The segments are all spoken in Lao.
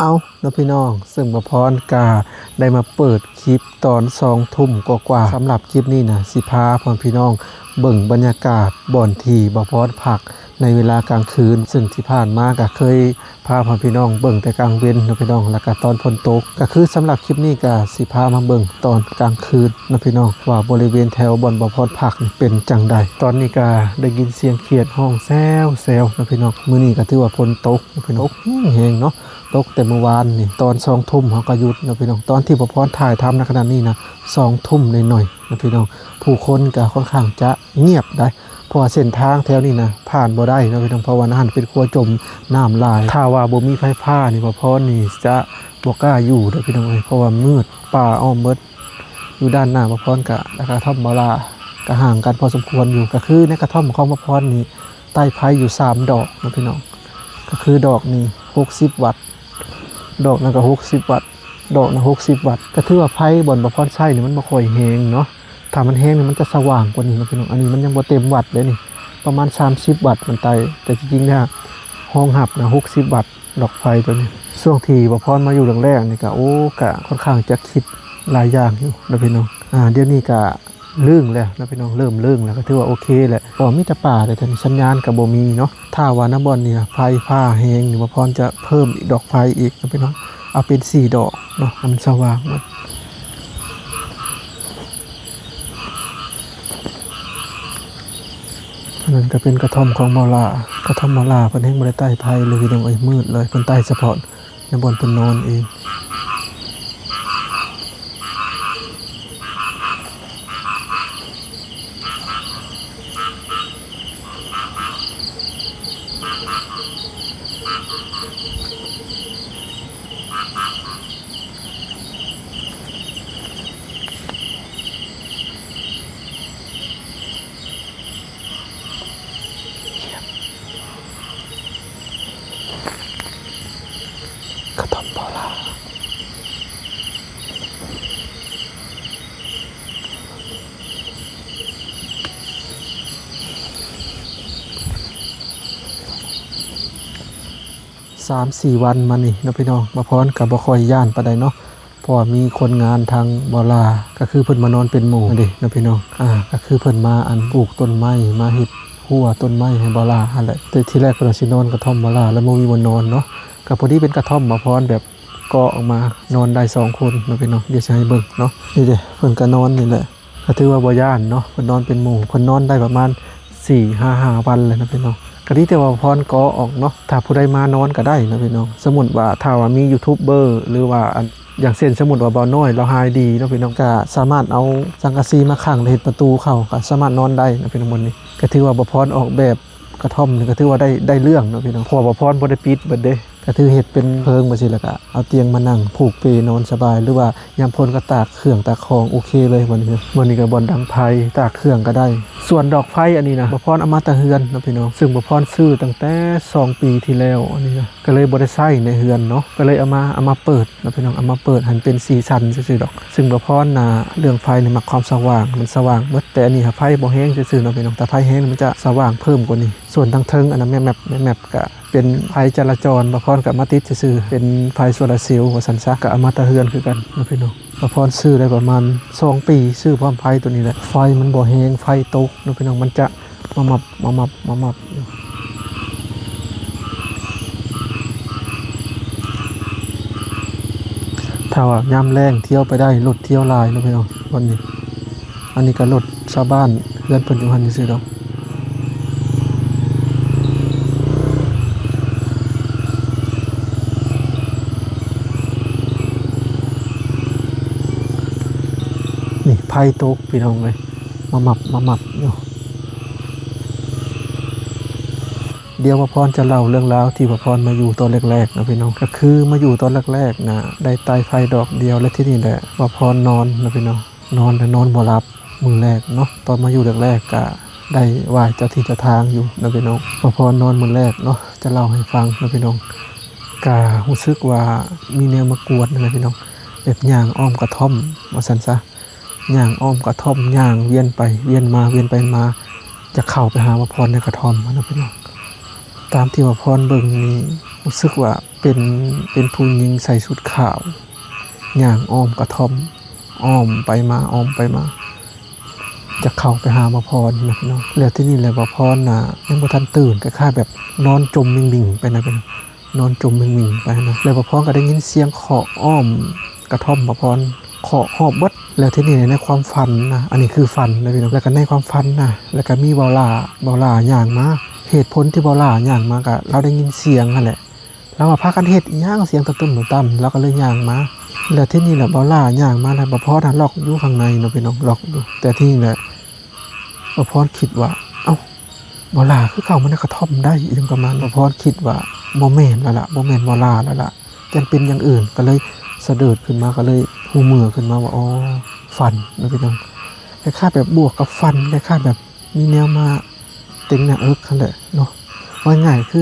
ເອົ້າເນາະພີ່ນ້ອງ, ເຊິ່ງບ່າວພອນກະໄດ້ມາເປີດຄລິບຕອນສອງທຸ່ມກວ່າໆ. ສຳລັບຄລິບນີ້ນະ ຊິພາພໍ່ພີ່ນ້ອງເບິ່ງບັນຍາກາດບ່ອນທີ່ບ່າວພອນພັກໃນເວລາກາງຄືນ, ເຊິ່ງທີ່ຜ່ານມາກະເຄີຍພາພໍ່ພີ່ນ້ອງເບິ່ງແຕ່ກາງເວັນເນາະພີ່ນ້ອງ, ແລ້ວກະຕອນຝົນຕົກ. ກະຄືສຳລັບຄລິບນີ້ກະຊິພາມາເບິ່ງຕອນກາງຄືນເນາະພີ່ນ້ອງ ວ່າບໍລິເວນແຖວບ່ອນບ່າວພອນພັກນີ້ເປັນຈັ່ງໃດ. ຕອນນີ້ກະໄດ້ຍິນສຽງຂຽດຮ້ອງແຊວໆເນາະພີ່ນ້ອງ. ມື້ນີ້ກະຖືວ່າຝົນຕົກເນາະພີ່ນ້ອງ, ຕົກແຮງໆເນາະ. ຕົກແຕ່ມື້ວານນີ້ຕອນສອງທຸ່ມເຮົາກໍຢຸດເນາະພີ່ນ້ອງ. ຕອນທີ່ບ່າວພອນຖ່າຍທຳໃນຂະນະນີ້ນະ ສອງທຸ່ມໜ້ອຍໆເນາະພີ່ນ້ອງ. ຜູ້ຄົນກໍຄ່ອນຂ້າງຈະງຽບໄດ໋ ເພາະວ່າເສັ້ນທາງແຖວນີ້ນະຜ່ານບໍ່ໄດ້ເນາະພີ່ນ້ອງ, ເພາະວ່ານັ້ນເປັນຂົວຈົມນ້ຳຫຼາຍ. ຖ້າວ່າບໍ່ມີໄຟຟ້ານີ້ ບ່າວພອນນີ້ຈະບໍ່ກ້າຢູ່ເດີພີ່ນ້ອງເອີຍ, ເພາະວ່າມືດ ປ່າອ້ອມເບິດ. ຢູ່ດ້ານໜ້າບ່າວພອນກະ ແລະ ກະທ່ອມບ່າວຫຼ້າ ກະຫ່າງກັນພໍສົມຄວນຢູ່. ກະຄືໃນກະທ່ອມຂອງບ່າວພອນນີ້ ໃຕ້ໄຟຢູ່ສາມດອກເນາະພີ່ນ້ອງ. ກະຄືດອກນີ້ຫົກສິບວັດ, ດອກນັ້ນກະຫົກສິບວັດ, ດອກນັ້ນຫົກສິບວັດ. ກະຖືວ່າໄຟບ່ອນບ່າວພອນໃຊ້ນີ້ມັນບໍ່ຄ່ອຍແຮງເນາະ, ຖ້າມັນແຮງນີ້ມັນຈະສະຫວ່າງກວ່ານີ້ເນາະພີ່ນ້ອງ. ອັນນີ້ມັນຍັງບໍ່ເຕັມວັດເດ້ນີ້, ປະມານສາມສິບວັດມັນໄຕ້, ແຕ່ທີ່ຈິງແລ້ວຮອງຮັບນະຫົກສິບວັດ. ດອກໄຟຕົວນີ້ ຊ່ວງທີ່ບ່າວພອນມາຢູ່ແລກໆນີ້ກະ ໂອ້ ກະຄ່ອນຂ້າງຈະຄິດຫຼາຍຢ່າງຢູ່ເນາະພີ່ນ້ອງ. ອາ ດຽວນີ້ກະລຶ້ງແລ້ວເນາະພີ່ນ້ອງ, ເລີ່ມລຶ້ງແລ້ວ ກະຖືວ່າໂອເຄແຫຼະ, ເພາະວ່າມີແຕ່ປ່າແຕ່ ສັນຍານກະບໍ່ມີເນາະ. ຖ້າວ່ານະບ່ອນນີ້ນະໄຟຟ້າແຮງນີ້ ບ່າວພອນຈະເພີ່ມດອກໄຟອີກເນາະພີ່ນ້ອງ, ເອົາເປັນສີ່ດອກເນາະ ໃຫ້ມັນສະຫວ່າງໝົດ. ອັນນັ້ນກະເປັນກະທ່ອມຂອງບ່າວຫຼ້າ, ກະທ່ອມບ່າວຫຼ້າເພິ່ນແຮງບໍ່ໄດ້ໃຕ້ໄຟເລີຍພີ່ນ້ອງເອີຍ, ມືດເລີຍ. ເພິ່ນໃຕ້ສະເພາະໃນບ່ອນເພິ່ນນອນເອງ. ກະທ່ອມບ່າວຫຼ້າ. ສາມສີ່ວັນມານີ້ເນາະພີ່ນ້ອງ, ບ່າວພອນກະບໍ່ຄ່ອຍຢ້ານປານໃດເນາະ, ເພາະວ່າມີຄົນງານທາງບ່າວຫຼ້າ ກະຄືເພິ່ນມານອນເປັນໝູ່ເດ້ເນາະພີ່ນ້ອງ. ອາ ກະຄືເພິ່ນມາ ອັນ ປູກຕົ້ນໄມ້ ມາເຮັດຮົ້ວຕົ້ນໄມ້ໃຫ້ບ່າວຫຼ້າຫັ້ນແຫຼະ. ແຕ່ທີແລກເພິ່ນວ່າຊິນອນກະທ່ອມບ່າວຫຼ້າ ແລ້ວບໍ່ມີບ່ອນນອນເນາະ, ກະພໍດີເປັນກະທ່ອມ ບ່າວພອນແບບເກາະອອກມານອນໄດ້ສອງຄົນເນາະພີ່ນ້ອງ. ດຽວຊິໃຫ້ເບິ່ງເນາະ, ນີ້ເດ້ ເພິ່ນກະນອນນີ້ແຫຼະ. ກະຖືວ່າບໍ່ຢ້ານເນາະ, ເພິ່ນນອນເປັນໝູ່ ເພິ່ນນອນໄດ້ປະມານສີ່ຫາຫ້າວັນແລ້ວເນາະພີ່ນ້ອງ. ກະດີແຕ່ວ່າພອນກໍອອກເນາະ, ຖ້າຜູ້ໃດມານອນກໍໄດ້ເນາະພີ່ນ້ອງ. ສົມມຸດວ່າຖ້າວ່າມີຢູທູບເບີ ຫຼືວ່າ ອັນ ຢ່າງເຊັ່ນ ສົມມຸດວ່າບ່າວນ້ອຍລາວຫາຍດີເນາະພີ່ນ້ອງ, ກະສາມາດເອົາສັງກະສີມາຂັງ ແລະ ເຮັດປະຕູເຂົ້າ ກະສາມາດນອນໄດ້ເນາະພີ່ນ້ອງ. ບ່ອນນີ້ກະຖືວ່າບ່າວພອນອອກແບບກະທ່ອມນີ້ ກະຖືວ່າໄດ້ ໄດ້ເລື່ອງເນາະພີ່ນ້ອງ, ເພາະວ່າບ່າວພອນບໍ່ໄດ້ປິດເບິດເດ້. ກະຖືເຮັດເປັນເພິງໄປຊີ້ ແລ້ວກະເອົາຕຽງມານັ່ງຜູກເປນອນສະບາຍ ຫຼືວ່າຍາມຝົນກະຕາກເຄື່ອງຕາກຂອງ ໂອເຄເລີຍ. ບ່ອນນີ້ ບ່ອນນີ້ກະບ່ອນດັງໄຟ ຕາກເຄື່ອງກະໄດ້. ສ່ວນດອກໄຟອັນນີ້ນະ ບ່າວພອນເອົາມາແຕ່ເຮືອນເນາະພີ່ນ້ອງ, ເຊິ່ງບ່າວພອນຊື້ຕັ້ງແຕ່ສອງປີທີ່ແລ້ວ. ອັນນີ້ນະ ກະເລີຍບໍ່ໄດ້ໃຊ້ໃນເຮືອນເນາະ, ກະເລີຍເອົາມາ ເອົາມາເປີດເນາະພີ່ນ້ອງ, ເອົາມາເປີດໃຫ້ມັນເປັນສີສັນຊື່ໆດອກ. ເຊິ່ງບ່າວພອນນະ ເລື່ອງໄຟນີ້ມັກຄວາມສະຫວ່າງ ມັນສະຫວ່າງເບິດ, ແຕ່ອັນນີ້ຫາໄຟບໍ່ແຮງຊື່ໆເນາະພີ່ນ້ອງ, ຖ້າໄຟແຮງມັນຈະສະຫວ່າງເພີ່ມກວ່ານີ້. ສ່ວນທາງເທິງອັນນະ ແມບໆ ແມບໆ ກະ ເປັນໄຟຈະລາຈອນ, ບ່າວພອນກະມາຕິດຊື່ໆ ເປັນໄຟໂຊລາເຊວວ່າຊັ້ນຊະ, ກະເອົາມາແຕ່ເຮືອນຄືກັນເນາະພີ່ນ້ອງ. ບ່າວພອນຊື້ໄດ້ປະມານສອງປີ ຊື້ພ້ອມໄຟໂຕນີ້ແຫຼະ. ໄຟມັນບໍ່ແຮງ ໄຟຕົກເນາະພີ່ນ້ອງ, ມັນຈະມະມັບ ມະມັບ ມະມັບຢູ່. ຖ້າວ່າຍາມແລ້ງທ່ຽວໄປໄດ້ ລົດທ່ຽວຫຼາຍເນາະພີ່ນ້ອງ ບ່ອນນີ້. ອັນນີ້ກະລົດຊາວບ້ານ ເຮືອນເພິ່ນຢູ່ຫັ້ນຊື່ໆດອກ. ນີ້ໄຟຕົກພີ່ນ້ອງເອີຍ ມະມັບ ມະມັບຢູ່. ດຽວບ່າວພອນຈະເລົ່າເລື່ອງລາວທີ່ບ່າວພອນມາຢູ່ຕອນແລກໆເນາະພີ່ນ້ອງ. ກະຄືມາຢູ່ຕອນແລກໆນະ ໄດ້ໄຕ້ໄຟດອກດຽວ ແລະ ທີ່ນີ້ແຫຼະ ບ່າວພອນນອນເນາະພີ່ນ້ອງ, ນອນແຕ່ນອນບໍ່ຫຼັບມື້ແລກເນາະ. ຕອນມາຢູ່ແລກໆກະໄດ້ໄຫວ້ເຈົ້າທີ່ເຈົ້າທາງຢູ່ເນາະພີ່ນ້ອງ. ບ່າວພອນນອນມື້ແລກເນາະ ຈະເລົ່າໃຫ້ຟັງເນາະພີ່ນ້ອງ. ກະຮູ້ສຶກວ່າມີແນວມາກວດຫັ້ນນະພີ່ນ້ອງ, ແບບຍ່າງອ້ອມກະທ່ອມວ່າຊັ້ນຊະ. ຍ່າງອ້ອມກະທ່ອມ ຍ່າງວຽນໄປວຽນມາ ວຽນໄປວຽນມາ ຈະເຂົ້າໄປຫາບ່າວພອນໃນກະທ່ອມຫັ້ນນະພີ່ນ້ອງ. ຕາມທີ່ບ່າວພອນເບິ່ງນີ້ ຮູ້ສຶກວ່າເປັນ ເປັນຜູ້ຍິງໃສ່ຊຸດຂາວ ຍ່າງອ້ອມກະທ່ອມ ອ້ອມໄປມາ ອ້ອມໄປມາ ຈະເຂົ້າໄປຫາບ່າວພອນນະພີ່ນ້ອງ. ແລ້ວທີນີ້ແຫຼະ ບ່າວພອນນະຍັງບໍ່ທັນຕື່ນ ຄ້າຍໆແບບນອນຈົ່ມວິ່ງໆໄປນະພີ່ນ້ອງ ນອນຈົ່ມວິ່ງໆໄປນະ. ແລ້ວບ່າວພອນກໍໄດ້ຍິນສຽງເຄາະອ້ອມກະທ່ອມບ່າວພອນ ເຄາະຮອບເບິດ. ແລ້ວທີນີ້ໃນຄວາມຝັນນະ ອັນນີ້ຄືຝັນນະພີ່ນ້ອງ ແລ້ວກໍໃນຄວາມຝັນນະ ແລ້ວກໍມີບ່າວຫຼ້າ ບ່າວຫຼ້າຍ່າງມາ. ເຫດຜົນທີ່ບ່າວຫຼ້າຍ່າງມາ ກໍລາວໄດ້ຍິນສຽງຫັ້ນແຫຼະ ລາວວ່າພາກັນເຮັດອີ່ຫຍັງ ສຽງຕະຕຶ້ມຕະຕ່ຳ ລາວກໍເລີຍຍ່າງມາ. ແລ້ວທີນີ້ແຫຼະ ບ່າວຫຼ້າຍ່າງມາແລ້ວ ບ່າວພອນຫັ້ນລັອກຢູ່ຂ້າງໃນເນາະພີ່ນ້ອງ ລັອກຢູ່. ແຕ່ທີນີ້ແຫຼະ ບ່າວພອນຄິດວ່າ ເອົ້າ ບ່າວຫຼ້າຄືເຂົ້າມາໃນກະທ່ອມໄດ້ ອີ່ຫຍັງປະມານ ບ່າວພອນຄິດວ່າບໍ່ແມ່ນແລ້ວລະ ບໍ່ແມ່ນບ່າວຫຼ້າແລ້ວລະ ຢ້ານເປັນຢ່າງອື່ນ. ກໍເລີຍສະເດີດຂຶ້ນມາ ກໍເລີຍຮູ້ເມືອຂຶ້ນມາວ່າ ອໍ ຝັນເນາະພີ່ນ້ອງ. ຄ້າຍໆແບບບວກກັບຝັນ ຄ້າຍໆແບບ ມີແນວມາເຕັງໜ້າເອິກຫັ້ນແຫຼະເນາະ. ເວົ້າງ່າຍໆຄື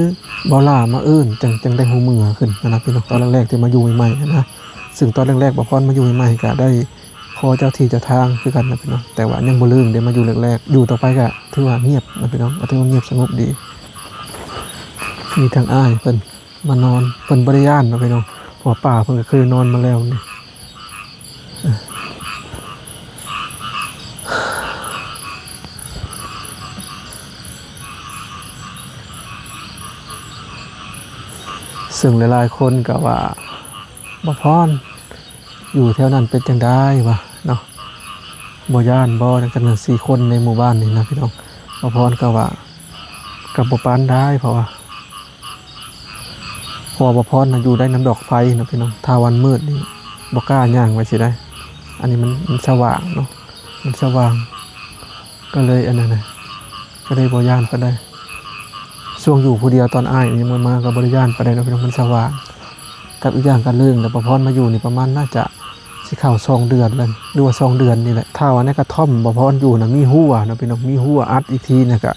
ບ່າວຫຼ້າມາເອີ້ນ ຈັ່ງ ຈັ່ງໄດ້ຮູ້ເມືອຂຶ້ນຫັ້ນນະພີ່ນ້ອງ. ຕອນແລກໆທີ່ມາຢູ່ໃໝ່ໆຫັ້ນນະ ຊຶ່ງຕອນແລກໆບ່າວພອນມາຢູ່ໃໝ່ໆກໍໄດ້ຂໍເຈົ້າທີ່ເຈົ້າທາງຄືກັນນະພີ່ນ້ອງ ແຕ່ວ່າຍັງບໍ່ລືມເດ້ ມາຢູ່ແລກໆ. ຢູ່ຕໍ່ໄປກໍຖືວ່າງຽບນະພີ່ນ້ອງ ກໍຖືວ່າງຽບສະຫງົບດີ. ມີທັງອ້າຍເພິ່ນ ມານອນ ເພິ່ນບໍ່ໄດ້ຢ້ານເນາະພີ່ນ້ອງ ເພາະວ່າປ້າເພິ່ນກໍເຄີຍນອນມາແລ້ວນີ້. ເຊິ່ງຫຼາຍໆຄົນກໍວ່າ ບ່າວພອນ ຢູ່ແຖວນັ້ນເປັນຈັ່ງໃດວະເນາະ ບໍ່ຢ້ານບໍ່ ກັນທັງສີ່ຄົນໃນໝູ່ບ້ານນີ້ນະພີ່ນ້ອງ. ບ່າວພອນກໍວ່າ ກໍບໍ່ປານໃດ ເພາະວ່າ ເພາະວ່າບ່າວພອນນະຢູ່ໄດ້ນຳດອກໄຟເນາະພີ່ນ້ອງ ຖ້າວັນມືດນີ້ບໍ່ກ້າຍ່າງໄປຊິໄດ້ ອັນນີ້ມັນ ມັນສະຫວ່າງເນາະ ມັນສະຫວ່າງ ກໍເລີຍອັນນັ້ນນະ ກໍເລີຍບໍ່ຢ້ານປານໃດ. ຊ່ວງຢູ່ຜູ້ດຽວຕອນອ້າຍຍັງບໍ່ມາກໍບໍ່ໄດ້ຢ້ານປານໃດເນາະພີ່ນ້ອງ ມັນສະຫວ່າງ. ກັບອີກຢ່າງກໍເລື່ອງແລ້ວ ບ່າວພອນມາຢູ່ນີ້ປະມານໜ້າຈະ ຊິເຂົ້າສອງເດືອນແລ້ວ ຫຼືວ່າສອງເດືອນນີ້ແຫຼະ. ຖ້າວ່າໃນກະທ່ອມບ່າວພອນຢູ່ນະ ມີຮົ້ວເນາະພີ່ນ້ອງ ມີຮົ້ວອັດອີກທີນະ ກະ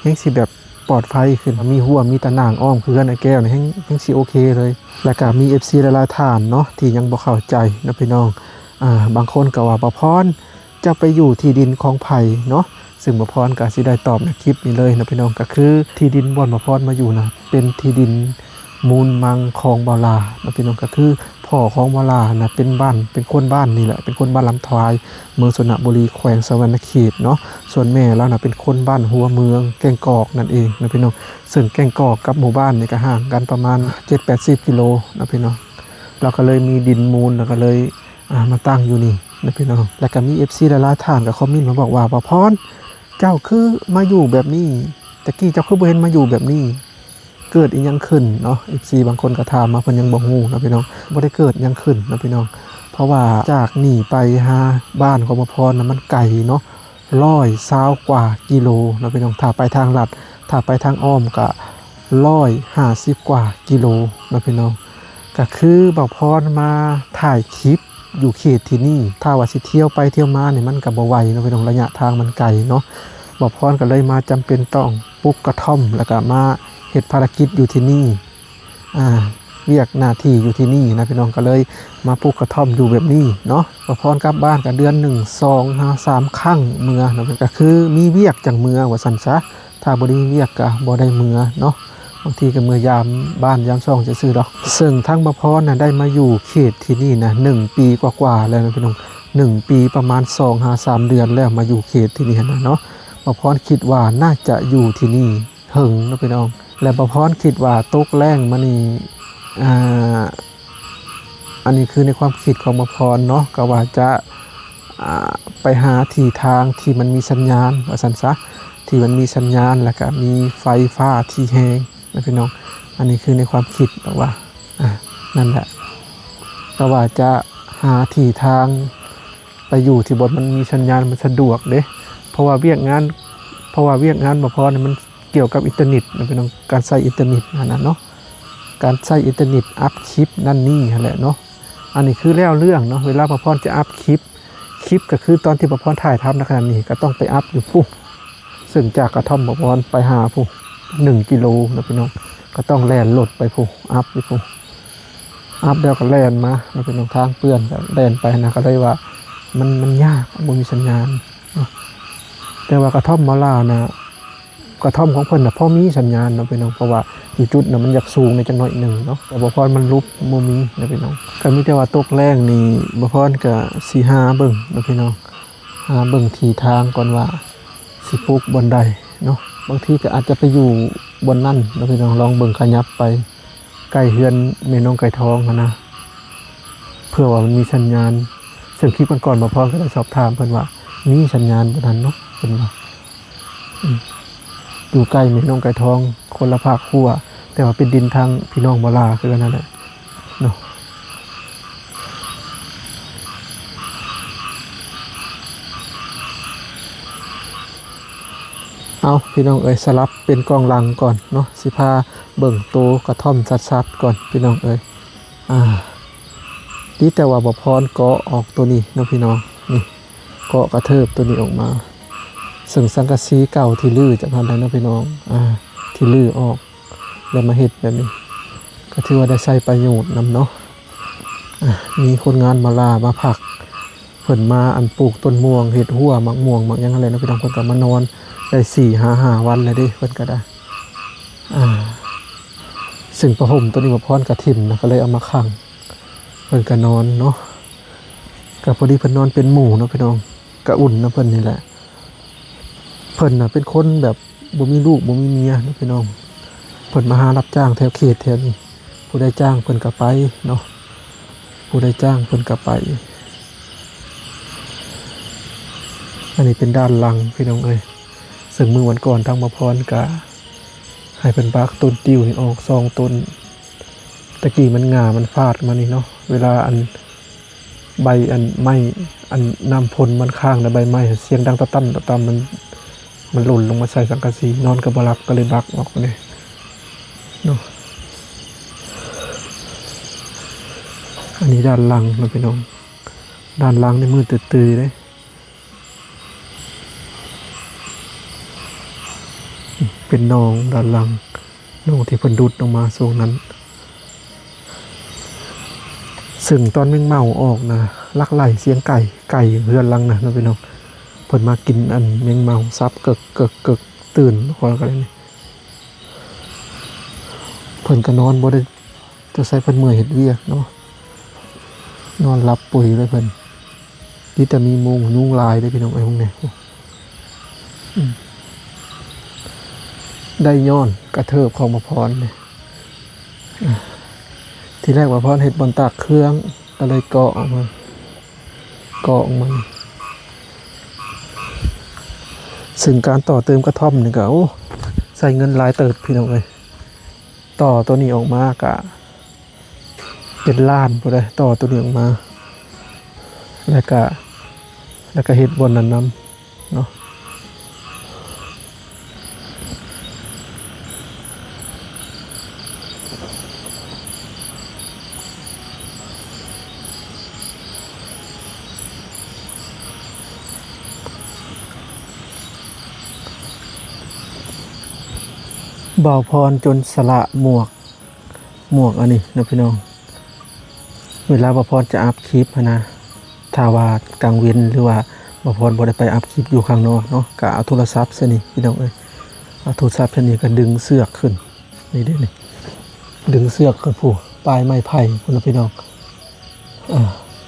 ແຮ່ງຊິແບບປອດໄພຂຶ້ນ ມີຮົ້ວ ມີຕາໜ່າງອ້ອມ ຄືເຮືອນອ້າຍແກ້ວນີ້ ແຮ່ງ ແຮ່ງຊິໂອເຄເລີຍ. ແລ້ວກະມີເອັຟຊີຫຼາຍໆທ່ານເນາະ ທີ່ຍັງບໍ່ເຂົ້າໃຈເນາະພີ່ນ້ອງ ອາ ບາງຄົນກໍວ່າ ບ່າວພອນ ເຈົ້າໄປຢູ່ທີ່ດິນຂອງໃຜເນາະ? ຊຶ່ງບ່າວພອນກໍຊິໄດ້ຕອບໃນຄລິບນີ້ເລີຍເນາະພີ່ນ້ອງ ກໍຄືທີ່ດິນບ່ອນບ່າວພອນມາຢູ່ນະ ເປັນທີ່ດິນມູນມັງຂອງບ່າວຫຼ້າເນາະພີ່ນ້ອງ ກໍຄືພໍ່ຂອງບ່າວຫຼ້ານະ ເປັນບ້ານ ເປັນຄົນບ້ານນີ້ແຫຼະ ເປັນຄົນບ້ານລຳທວາຍ ເມືອງຊົນນະບູລີ ແຂວງສະຫວັນນະເຂດເນາະ. ສ່ວນແມ່ລາວນະ ເປັນຄົນບ້ານຫົວເມືອງ ແກ້ງກອກນັ້ນເອງເນາະພີ່ນ້ອງ ຊຶ່ງແກ້ງກອກກັບໝູ່ບ້ານນີ້ກໍຫ່າງກັນປະມານເຈັດແປດສິບກິໂລເນາະພີ່ນ້ອງ. ລາວກໍເລີຍມີດິນມູນ ລາວກໍເລີຍ ອ່າ ມາຕັ້ງຢູ່ນີ້ນະພີ່ນ້ອງ. ແລ້ວກໍມີເອັຟຊີຫຼາຍໆທ່ານກໍຄອມເມັນມາບອກວ່າ ບ່າວພອນ ເຈົ້າຄືມາຢູ່ແບບນີ້ ແຕ່ກີ້ເຈົ້າຄືບໍ່ເຫັນມາຢູ່ແບບນີ້ ເກີດອີ່ຫຍັງຂຶ້ນເນາະ? ເອັຟຊີບາງຄົນກໍຖາມມາ ເພິ່ນຍັງບໍ່ຮູ້ນະພີ່ນ້ອງ ບໍ່ໄດ້ເກີດຫຍັງຂຶ້ນນະພີ່ນ້ອງ ເພາະວ່າຈາກນີ້ໄປຫາບ້ານຂອງບ່າວພອນນະ ມັນໄກເນາະ ຮ້ອຍຊາວກວ່າກິໂລນະພີ່ນ້ອງ ຖ້າໄປທາງລັດ ຖ້າໄປທາງອ້ອມກະຮ້ອຍຫ້າສິບກວ່າກິໂລນະພີ່ນ້ອງ. ກະຄືບ່າວພອນມາຖ່າຍຄລິບຢູ່ເຂດທີ່ນີ້ ຖ້າວ່າຊິທ່ຽວໄປທ່ຽວມານີ້ ມັນກະບໍ່ໄຫວເນາະພີ່ນ້ອງ ໄລຍະທາງມັນໄກເນາະ. ບ່າວພອນກະເລີຍມາຈຳເປັນຕ້ອງປຸກກະທ່ອມ ແລ້ວກະມາເຮັດພາລະກິດຢູ່ທີ່ນີ້ ອ່າ ວຽກໜ້າທີ່ຢູ່ທີ່ນີ້ນະພີ່ນ້ອງ ກໍເລີຍມາປູກກະທ່ອມຢູ່ແບບນີ້ເນາະ. ບ່າວພອນກັບບ້ານກໍເດືອນໜຶ່ງສອງຫາສາມຄັ້ງເມືອເນາະ ກໍຄືມີວຽກຈັ່ງເມືອວ່າຊັ້ນຊະ ຖ້າບໍ່ໄດ້ມີວຽກກໍບໍ່ໄດ້ເມືອເນາະ ບາງທີກໍເມືອຢາມບ້ານຢາມຊ່ອງຊື່ໆດອກ. ເຊິ່ງທາງບ່າວພອນນະໄດ້ມາຢູ່ເຂດທີ່ນີ້ນະ ໜຶ່ງປີກວ່າໆແລ້ວນະພີ່ນ້ອງ ໜຶ່ງປີປະມານສອງຫາສາມເດືອນແລ້ວ ມາຢູ່ເຂດທີ່ນີ້ຫັ້ນນະເນາະ. ບ່າວພອນຄິດວ່າໜ້າຈະຢູ່ທີ່ນີ້ ເຖິງເນາະພີ່ນ້ອງ ແລະ ບ່າວພອນຄິດວ່າຕົກແລ້ງມານີ້ ອ່າ ອັນນີ້ຄືໃນຄວາມຄິດຂອງບ່າວພອນເນາະ ກໍວ່າຈະ ອ່າ ໄປຫາທີ່ທາງທີ່ມັນມີສັນຍານວ່າຊັ້ນຊະ ທີ່ມັນມີສັນຍານ ແລ້ວກໍມີໄຟຟ້າທີ່ແຮງນະພີ່ນ້ອງ. ອັນນີ້ຄືໃນຄວາມຄິດແບບວ່າ ອ່າ ນັ້ນແຫຼະ ກໍວ່າຈະຫາທີ່ທາງ ໄປຢູ່ທີ່ບ່ອນມັນມີສັນຍານມັນສະດວກເດ້ ເພາະວ່າວຽກງານ ເພາະວ່າວຽກງານບ່າວພອນນີ້ມັນກ່ຽວກັບອິນເຕີເນັດນະພີ່ນ້ອງ ການໃຊ້ອິນເຕີເນັດຫັ້ນນະເນາະ ການໃຊ້ອິນເຕີເນັດອັບຄລິບນັ້ນນີ້ຫັ້ນແຫຼະເນາະ. ອັນນີ້ຄືແລ້ວເລື່ອງເນາະ ເວລາບ່າວພອນຈະອັບຄລິບ ຄລິບກໍຄືຕອນທີ່ບ່າວພອນຖ່າຍທຳໃນຂະນະນີ້ ກໍຕ້ອງໄປອັບຢູ່ພຸ້ນ ເຊິ່ງຈາກກະທ່ອມບ່າວພອນໄປຫາພຸ້ນໜຶ່ງກິໂລນະພີ່ນ້ອງ ກໍຕ້ອງແລ່ນລົດໄປພຸ້ນ ອັບຢູ່ພຸ້ນ ອັບແລ້ວກໍແລ່ນມາເນາະພີ່ນ້ອງ ທາງເປື້ອນກໍແລ່ນໄປນະ ກໍເລີຍວ່າມັນ ມັນຍາກ ບໍ່ມີສັນຍານເນາະ. ແຕ່ວ່າກະທ່ອມມາລາວນະ ກະທ່ອມຂອງເພິ່ນນະພໍມີສັນຍານເນາະພີ່ນ້ອງ ເພາະວ່າຢູ່ຈຸດນະມັນຢາກສູງແດ່ຈັກໜ້ອຍໜຶ່ງເນາະ ແຕ່ບ່າວພອນມັນຫຼຸບບໍ່ມີນະພີ່ນ້ອງ. ກະມີແຕ່ວ່າຕົກແລງນີ້ບ່າວພອນກະຊິຫາເບິ່ງເນາະພີ່ນ້ອງ ຫາເບິ່ງທີ່ທາງກ່ອນວ່າຊິປຸກບ່ອນໃດເນາະ. ບາງທີກະອາດຈະໄປຢູ່ບ່ອນນັ້ນເນາະພີ່ນ້ອງ ລອງເບິ່ງຂະຫຍັບໄປ ໃກ້ເຮືອນແມ່ນ້ອງໄກ່ທອງຫັ້ນນະ ເພື່ອວ່າມັນມີສັນຍານ. ເຊິ່ງຄລິບກ່ອນໆ ບ່າວພອນກໍໄດ້ສອບຖາມເພິ່ນວ່າ ມີສັນຍານບໍ່ນັ້ນເນາະ ເພິ່ນວ່າ ອືມ ຢູ່ໃກ້ແມ່ນ້ອງໄກ່ທອງ ຄົນລະພາກຮົ້ວ ແຕ່ວ່າເປັນດິນທາງພີ່ນ້ອງບໍ່ຫຼ້າຄືກັນນັ້ນແຫຼະເນາະ. ເອົາ ພີ່ນ້ອງເອີຍ ສະຫຼັບເປັນກ້ອງຫຼັງກ່ອນເນາະ ຊິພາເບິ່ງໂຕກະທ່ອມຊັດໆກ່ອນ ພີ່ນ້ອງເອີຍ. ອ່າ ດີແຕ່ວ່າບ່າວພອນເກາະອອກໂຕນີ້ເນາະພີ່ນ້ອງ ນີ້ ເກາະກະເທີບໂຕນີ້ອອກມາ ເຊິ່ງສັງກະສີເກົ່າທີ່ຮື້ຈາກຫັ້ນແຫຼະເນາະພີ່ນ້ອງ ອ່າ ທີ່ຮື້ອອກ ແລ້ວມາເຮັດແບບນີ້ ກະຖືວ່າໄດ້ໃຊ້ປະໂຫຍດນຳເນາະ. ອ່າ ມີຄົນງານມາລ່າມາພັກ ເພິ່ນມາ ອັນ ປູກຕົ້ນມ່ວງ ເຮັດຮົ້ວໝາກມ່ວງໝາກຫຍັງຫັ້ນແຫຼະເນາະພີ່ນ້ອງ ເພິ່ນກະມານອນໄດ້ສີ່ຫາຫ້າວັນແລ້ວເດ້ ເພິ່ນກະໄດ້ ອ່າ ເຊິ່ງຜ້າຫົ່ມໂຕນີ້ບ່າວພອນກະຖິ້ມນະ ກະເລີຍເອົາມາຂັງ ເພິ່ນກະນອນເນາະ. ກະພໍດີເພິ່ນນອນເປັນໝູ່ເນາະພີ່ນ້ອງ ກະອຸ່ນນຳເພິ່ນນີ້ແຫຼະ. ເພິ່ນນະເປັນຄົນແບບບໍ່ມີລູກບໍ່ມີເມຍເນາະພີ່ນ້ອງ ເພິ່ນມາຫາຮັບຈ້າງແຖວເຂດແຖວນີ້ ຜູ້ໃດຈ້າງເພິ່ນກະໄປເນາະ ຜູ້ໃດຈ້າງເພິ່ນກະໄປ. ອັນນີ້ເປັນດ້ານຫຼັງພີ່ນ້ອງເອີຍ ເຊິ່ງມື້ວັນກ່ອນທາງບ່າວພອນກະໃຫ້ເພິ່ນບັກຕົ້ນຕິ້ວນີ້ອອກສອງຕົ້ນ ຕະກີ້ມັນຫງ່າມັນຟາດມານີ້ເນາະ ເວລາອັນ ໃບອັນໄມ້ ອັນນ້ຳຝົນມັນຄ້າງໃນໃບໄມ້ ສຽງດັງຕະຕ່ຳຕະຕ່ຳ ມັນ ມັນຫຼົ່ນລົງມາໃສ່ສັງກະສີ ນອນກະບໍ່ຫຼັບ ກະເລີຍບັກອອກນີ້ເນາະ. ອັນນີ້ດ້ານຫຼັງເນາະພີ່ນ້ອງ ດ້ານຫຼັງນີ້ມືດຕື້ໆເດ້ ເປັນໜອງດ້ານຫຼັງ ໜອງທີ່ເພິ່ນດຸດອອກມາຊ່ວງນັ້ນ. ເຊິ່ງຕອນແມງເມົາອອກນະ ລັກໄລ່ສຽງໄກ່ ໄກ່ເຮືອນຫຼັງນະເນາະພີ່ນ້ອງ ເພິ່ນມາກິນອັນແມງເມົາ ສັບເກີກໆ ຕື່ນຄອຍກັນເລີຍນີ້. ເພິ່ນກະນອນບໍ່ໄດ້ ຕົວໃສເພິ່ນເມື່ອຍເຮັດວຽກເນາະ ນອນຫຼັບປຸຍເລີຍເພິ່ນ. ມີແຕ່ມີມຸງ ຍຸງລາຍເດ້ພີ່ນ້ອງເອີຍ ພວກນີ້ ອືມ ໄດ້ຍ້ອນກະເທີບຂອງບ່າວພອນນີ້. ທີແລກບ່າວພອນເຮັດບ່ອນຕາກເຄື່ອງ ກະເລີຍເກາະອອກມາ ເກາະອອກມາ. ເຊິ່ງການຕໍ່ເຕີມກະທ່ອມນີ້ກະ ໂອ້ ໃຊ້ເງິນຫຼາຍເຕີບພີ່ນ້ອງເອີຍ. ຕໍ່ໂຕນີ້ອອກມາກະ ເປັນລ້ານພຸ້ນເດ້ ຕໍ່ໂຕນີ້ອອກມາ ແລ້ວກະ ແລ້ວກະເຮັດບ່ອນນັ້ນນຳເນາະ. ບ່າວພອນຈົນສະຫຼະໝວກ ໝວກອັນນີ້ເນາະພີ່ນ້ອງ. ເວລາບ່າວພອນຈະອັບຄລິບຫັ້ນນະ ຖ້າວ່າກາງເວັນ ຫຼືວ່າບ່າວພອນບໍ່ໄດ້ໄປອັບຄລິບຢູ່ຂ້າງນອກເນາະ ກະເອົາໂທລະສັບໃສ່ນີ້ພີ່ນ້ອງເອີຍ ເອົາໂທລະສັບໃສ່ນີ້ ກະດຶງເຊືອກຂຶ້ນ ນີ້ເດ້ນີ້ ດຶງເຊືອກຂຶ້ນພຸ້ນ ປາຍໄມ້ໄຜ່ພຸ້ນນະພີ່ນ້ອງ. ເອີ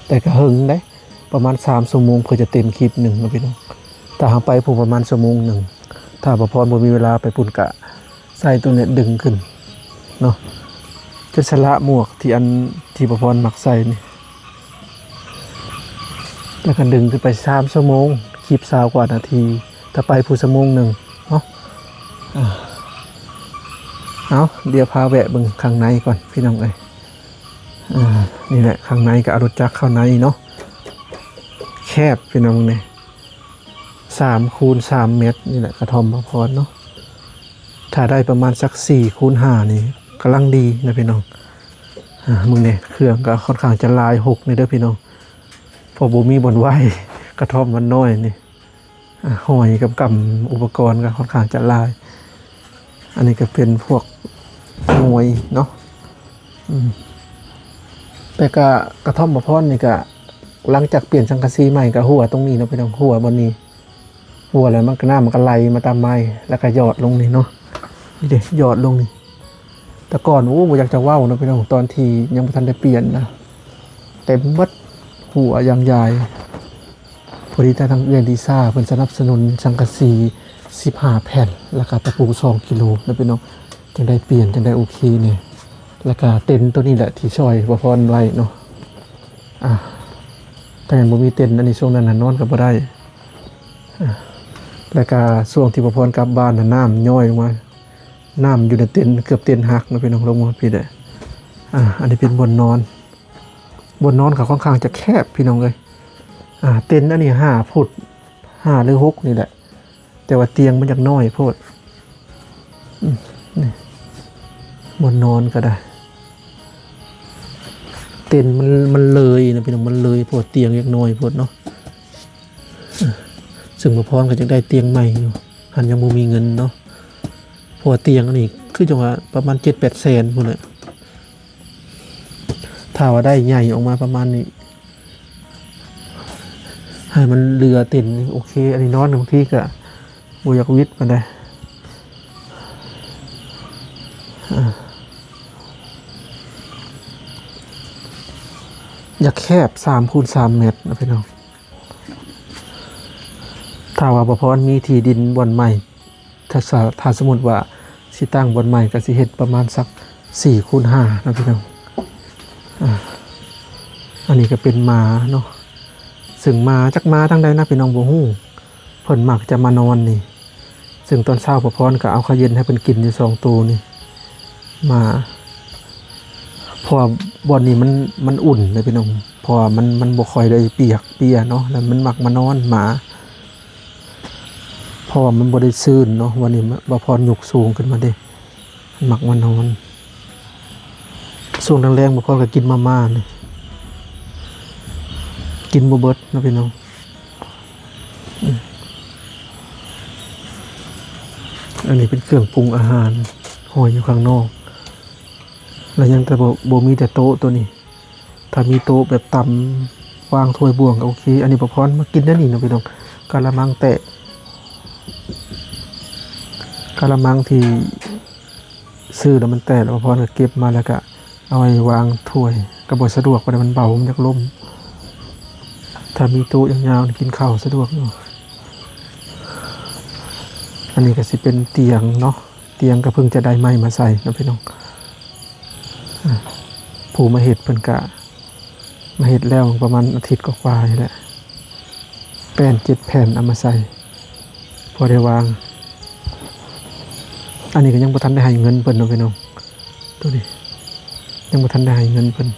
ແຕ່ກະເຫິງເດ້ ປະມານສາມຊົ່ວໂມງເພື່ອຈະເຕັມຄລິບໜຶ່ງເນາະພີ່ນ້ອງ. ຖ້າເຮົາໄປພຸ້ນປະມານຊົ່ວໂມງໜຶ່ງ ຖ້າບ່າວພອນບໍ່ມີເວລາໄປພຸ້ນກະ ໃສ່ຕົງນີ້ດຶງຂຶ້ນເນາະ ຈົນສະຫຼະໝວກທີ່ອັນ ທີ່ບ່າວພອນມັກໃສ່ນີ້ ແລ້ວກະດຶງຂຶ້ນໄປສາມຊົ່ວໂມງ ຄລິບຊາວກວ່ານາທີ ຖ້າໄປພຸ້ນຊົ່ວໂມງໜຶ່ງເນາະ. ເອົາ ດຽວພາແວະເບິ່ງຂ້າງໃນກ່ອນພີ່ນ້ອງເອີຍ. ນີ້ແຫຼະ ຂ້າງໃນກະເອົາລົດຈັກເຂົ້າໃນເນາະ ແຄບພີ່ນ້ອງເອີຍ. ສາມຄູນສາມແມັດນີ້ແຫຼະ ກະທ່ອມບ່າວພອນເນາະ. ຖ້າໄດ້ປະມານສັກສີ່ຄູນຫ້ານີ້ກຳລັງດີນະພີ່ນ້ອງ. ອ່າ ເບິ່ງແດ່ ເຄື່ອງກະຄ່ອນຂ້າງຈະຫຼາຍຫົກນີ້ເດີພີ່ນ້ອງ ເພາະບໍ່ມີບ່ອນໄວ້ ກະທ່ອມມັນນ້ອຍນີ້. ອ່າ ຫອຍກຳ ກຳອຸປະກອນກະຄ່ອນຂ້າງຈະຫຼາຍ. ອັນນີ້ກະເປັນພວກງວຍເນາະ. ອືມ ແຕ່ກະກະທ່ອມບ່າວພອນນີ້ກະ ຫຼັງຈາກປ່ຽນສັງກະສີໃໝ່ກະຮົ່ວຕົງນີ້ເນາະພີ່ນ້ອງ ຮົ່ວບ່ອນນີ້ ຮົ່ວແລ້ວມັນກໍ ນ້ຳມັນກໍໄຫຼມາຕາມໄມ້ ແລ້ວກໍຢອດລົງນີ້ເນາະ ນີ້ເດ້ ຢອດລົງນີ້. ແຕ່ກ່ອນ ໂອ້ ບໍ່ຢາກຈະເວົ້າເນາະພີ່ນ້ອງ ຕອນທີ່ຍັງບໍ່ທັນໄດ້ປ່ຽນນະ ເຕັມເບິດ ຮົ່ວຢ່າງໃຫຍ່. ພໍດີທາງເອື້ອຍລິຊາເພິ່ນສະໜັບສະໜູນສັງກະສີສິບຫ້າແຜ່ນ ແລ້ວກໍຕະປູສອງກິໂລເນາະພີ່ນ້ອງ ຈັ່ງໄດ້ປ່ຽນ ຈັ່ງໄດ້ໂອເຄແດ່. ແລ້ວກໍເຕັນໂຕນີ້ແຫຼະທີ່ຊ່ອຍປະພອນໄວ້ເນາະ ອາ ຖ້າຍັງບໍ່ມີເຕັນອັນນີ້ ຊ່ວງນັ້ນນະນອນກໍບໍ່ໄດ້. ອາ ແລ້ວກະຊ່ວງທີ່ປະພອນກັບບ້ານນະ ນ້ຳຍ້ອຍລົງມາ ນ້ຳຢູ່ໃນເຕັນ ເກືອບເຕັນຫັກເນາະພີ່ນ້ອງ ລົງມາພີ້ແຫຼະ. ອາ ອັນນີ້ເປັນບ່ອນນອນ ບ່ອນນອນກໍຄ່ອນຂ້າງຈະແຄບພີ່ນ້ອງເອີຍ. ອາ ເຕັນອັນນີ້ຫ້າຟຸດ ຫ້າ ຫຼື ຫົກ ນີ້ແຫຼະ ແຕ່ວ່າຕຽງມັນຢາກນ້ອຍໂພດ. ອືມ ນີ້ ບ່ອນນອນກໍໄດ້ ເຕັນມັນ ມັນເລີຍນະພີ່ນ້ອງ ມັນເລີຍ ເພາະວ່າຕຽງຍັກນ້ອຍໂພດເນາະ. ເຊິ່ງປະພອນກໍຢາກໄດ້ຕຽງໃໝ່ຢູ່ ຫັ້ນຍັງບໍ່ມີເງິນເນາະ ເພາະວ່າຕຽງອັນນີ້ຄືຈັ່ງວ່າປະມານເຈັດແປດແສນພຸ້ນແຫຼະ. ຖ້າວ່າໄດ້ໃຫຍ່ອອກມາປະມານນີ້ ໃຫ້ມັນເຫຼືອເຕັນ ໂອເຄ. ອັນນີ້ນອນບາງທີກໍບໍ່ຢາກຫວິດປານໃດ ອາ ຢາກແຄບສາມຄູນສາມແມັດນະພີ່ນ້ອງ. ຖ້າວ່າປະພອນມີທີ່ດິນບ່ອນໃໝ່ ຖ້າ ຖ້າສົມມຸດວ່າຊິຕັ້ງບ່ອນໃໝ່ ກໍຊິເຮັດປະມານສັກສີ່ຄູນຫ້ານະພີ່ນ້ອງ. ອາ ອັນນີ້ກໍເປັນໝາເນາະ ເຊິ່ງໝາຈັກມາທາງໃດນະພີ່ນ້ອງບໍ່ຮູ້ ເພິ່ນມັກຈະມານອນນີ້ ເຊິ່ງຕອນເຊົ້າປະພອນກໍເອົາເຂົ້າເຢັນໃຫ້ເພິ່ນກິນຢູ່ສອງໂຕນີ້ ໝາ ເພາະວ່າບ່ອນນີ້ມັນ ມັນອຸ່ນເດ້ພີ່ນ້ອງ ເພາະວ່າມັນ ມັນບໍ່ຄ່ອຍໄດ້ປຽກເປຍເນາະ ແລ້ວມັນມັກມານອນໝາ ເພາະວ່າມັນບໍ່ໄດ້ຊື່ນເນາະ. ວັນນີ້ປະພອນຍົກສູງຂຶ້ນມາເດ້ ມັກມານອນ. ຊ່ວງແລງໆ ປະພອນກໍກິນມາມ່ານີ້ ກິນບໍ່ເບິດເນາະພີ່ນ້ອງ. ອືມ ອັນນີ້ເປັນເຄື່ອງປຸງອາຫານ ຫ້ອຍຢູ່ຂ້າງນອກ ແລ້ວຍັງແຕ່ບໍ່ ບໍ່ມີແຕ່ໂຕະໂຕນີ້. ຖ້າມີໂຕະແບບຕຳ ວາງຖ້ວຍບ່ວງກໍໂອເຄ. ອັນນີ້ປະພອນມາກິນແນວນີ້ເນາະພີ່ນ້ອງ ກະລະມັງແຕກ ກະລະມັງທີ່ຊື້ແລ້ວມັນແຕກ ແລ້ວປະພອນກໍເກັບມາ ແລ້ວກໍເອົາໄວ້ວາງຖ້ວຍ ກໍບໍ່ສະດວກປານໃດ ມັນເບົາ ມັນຢາກລົ້ມ. ຖ້າມີໂຕະຍາວໆ ກິນເຂົ້າສະດວກຢູ່. ອັນນີ້ກໍຊິເປັນຕຽງເນາະ ຕຽງກໍເພິ່ງຈະໄດ້ໄມ້ມາໃສ່ເນາະພີ່ນ້ອງ. ອາ ຜູ້ມາເຮັດເພິ່ນກະມາເຮັດແລ້ວປະມານອາທິດກວ່າໆນີ້ແຫຼະ ແປ້ນເຈັດແຜ່ນເອົາມາໃສ່ ພໍໄດ້ວາງ. ອັນນີ້ກໍຍັງບໍ່ທັນໄດ້ໃຫ້ເງິນເພິ່ນເນາະພີ່ນ້ອງ ໂຕນີ້ຍັງບໍ່ທັນໄດ້ໃຫ້ເງິນເພິ່ນ.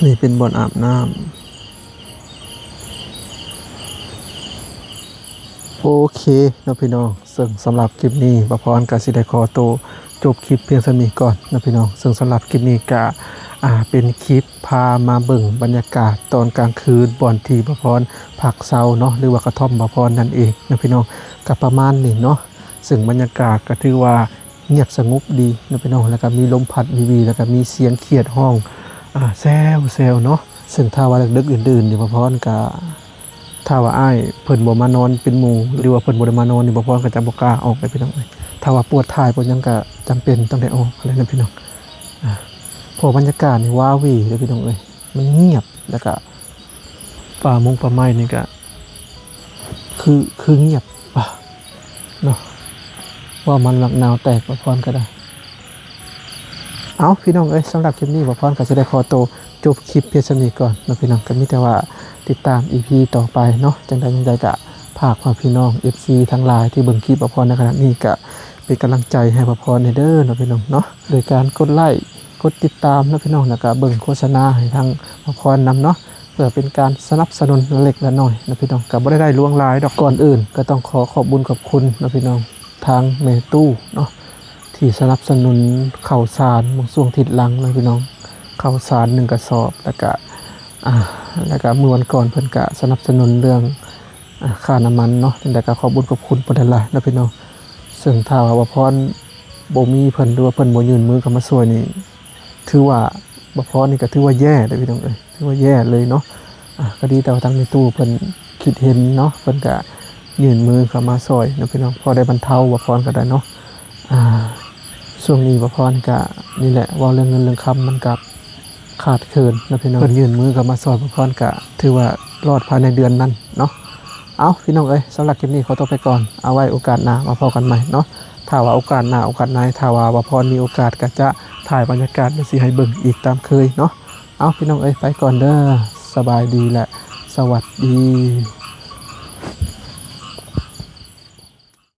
ນີ້ເປັນບ່ອນອາບນ້ຳ. ໂອເຄເນາະພີ່ນ້ອງ ເຊິ່ງສຳລັບຄລິບນີ້ ປະພອນກໍຊິໄດ້ຂໍໂຕຈົບຄລິບພຽງສ່ຳນີ້ກ່ອນເນາະພີ່ນ້ອງ. ເຊິ່ງສຳລັບຄລິບນີ້ກໍ ອາ ເປັນຄລິບພາມາເບິ່ງບັນຍາກາດຕອນກາງຄືນ ບ່ອນທີ່ປະພອນພັກເຊົາເນາະ ຫຼືວ່າກະທ່ອມປະພອນນັ້ນເອງເນາະພີ່ນ້ອງ ກໍປະມານນີ້ເນາະ. ເຊິ່ງບັນຍາກາດກໍຖືວ່າ ງຽບສະຫງົບດີເນາະພີ່ນ້ອງ ແລ້ວກໍມີລົມພັດວີໆ ແລ້ວກໍມີສຽງຂຽດຮ້ອງ ອາ ແຊວໆເນາະ. ເຊິ່ງຖ້າວ່າເດິກໆ ດື່ນໆ ນີ້ປະພອນກໍ ຖ້າວ່າອ້າຍເພິ່ນບໍ່ມານອນເປັນໝູ່ ຫຼືວ່າເພິ່ນບໍ່ໄດ້ມານອນນີ້ ປະພອນກໍຈະບໍ່ກ້າອອກເດ້ພີ່ນ້ອງເອີຍ. ຖ້າວ່າປວດຖ່າຍປວດຫຍັງກໍຈຳເປັນຕ້ອງໄດ້ອອກຫັ້ນແຫຼະເນາະພີ່ນ້ອງ. ອາ ເພາະບັນຍາກາດນີ້ວ້າເຫວເດ້ພີ່ນ້ອງເອີຍ ມັນງຽບ ແລ້ວກໍປ່າມົງປ່າໄມ້ນີ້ກໍ ຄື ຄືງຽບວ່າເນາະ ວ່າມັນມັກນາວແຕກ ປະພອນກໍໄດ້. ເອົາ ພີ່ນ້ອງເອີຍ ສຳລັບຄລິບນີ້ ປະພອນກໍຊິໄດ້ຂໍໂຕຈົບຄລິບພຽງສ່ຳນີ້ກ່ອນເນາະພີ່ນ້ອງ. ກໍມີແຕ່ວ່າຕິດຕາມອີພີຕໍ່ໄປເນາະ. ຈັ່ງໃດຈັ່ງໃດກໍຝາກໃຫ້ພີ່ນ້ອງເອັຟຊີທັງຫຼາຍທີ່ເບິ່ງຄລິບປະພອນໃນຂະນະນີ້ ກໍເປັນກຳລັງໃຈໃຫ້ປະພອນແດ່ເດີເນາະພີ່ນ້ອງເນາະ ໂດຍການກົດໄລ້ ກົດຕິດຕາມເນາະພີ່ນ້ອງ ແລ້ວກະເບິ່ງໂຄສະນາໃຫ້ທາງປະພອນນຳເນາະ ເພື່ອເປັນການສະໜັບສະໜູນເລັກລະນ້ອຍເນາະພີ່ນ້ອງ. ກະບໍ່ໄດ້ໄດ້ຫຼວງຫຼາຍດອກ. ກ່ອນອື່ນກະຕ້ອງຂໍຂອບບຸນຂອບຄຸນເນາະພີ່ນ້ອງ ທາງແມ່ຕູ້ເນາະ ທີ່ສະໜັບສະໜູນເຂົ້າສານບາງຊ່ວງທິດຫຼັງເນາະພີ່ນ້ອງ. ເຂົ້າສານໜຶ່ງກະສອບ ແລ້ວກະ ອາ ແລ້ວກະມື້ວັນກ່ອນເພິ່ນກະສະໜັບສະໜູນເລື່ອງ ອາ ຄ່ານ້ຳມັນເນາະ. ຈັ່ງໃດກໍຂອບບຸນຂອບຄຸນເພິ່ນຫຼາຍໆເນາະພີ່ນ້ອງ. ເຊິ່ງຖ້າວ່າປະພອນບໍ່ມີເພິ່ນ ຫຼືວ່າເພິ່ນບໍ່ຍື່ນມືເຂົ້າມາຊ່ວຍນີ້ ຖືວ່າ ບ່າວພອນນີ້ກໍຖືວ່າແຍ່ເດ້ພີ່ນ້ອງເອີຍ ຖືວ່າແຍ່ເລີຍເນາະ. ອ່າ ກໍດີແຕ່ວ່າທາງແມ່ຕູ້ເພິ່ນຄິດເຫັນເນາະ ເພິ່ນກໍຍື່ນມືເຂົ້າມາຊ່ອຍເນາະພີ່ນ້ອງ ພໍໄດ້ບັນເທົາບ່າວພອນກໍໄດ້ເນາະ. ອ່າ ຊ່ວງນີ້ບ່າວພອນກໍນີ້ແຫຼະ ເວົ້າເລື່ອງເງິນເລື່ອງຄຳມັນກໍຂາດເຂີນເນາະພີ່ນ້ອງ ເພິ່ນຍື່ນມືເຂົ້າມາຊ່ອຍບ່າວພອນກໍຖືວ່າລອດພາຍໃນເດືອນນັ້ນເນາະ. ເອົາ ພີ່ນ້ອງເອີຍ ສຳລັບຄລິບນີ້ຂໍຕົວໄປກ່ອນ ເອົາໄວ້ໂອກາດໜ້າມາພໍ້ກັນໃໝ່ເນາະ. ຖ້າວ່າໂອກາດໜ້າໂອກາດໃນ ຖ້າວ່າບ່າວພອນມີໂອກາດກໍຈະຖ່າຍບັນຍາກາດມາຊິໃຫ້ເບິ່ງອີກຕາມເຄີຍເນາະ. ເອົາ ພີ່ນ້ອງເອີຍ ໄປກ່ອນເດີ ສະບາຍດີ ແລະ ສະຫວັດດີ.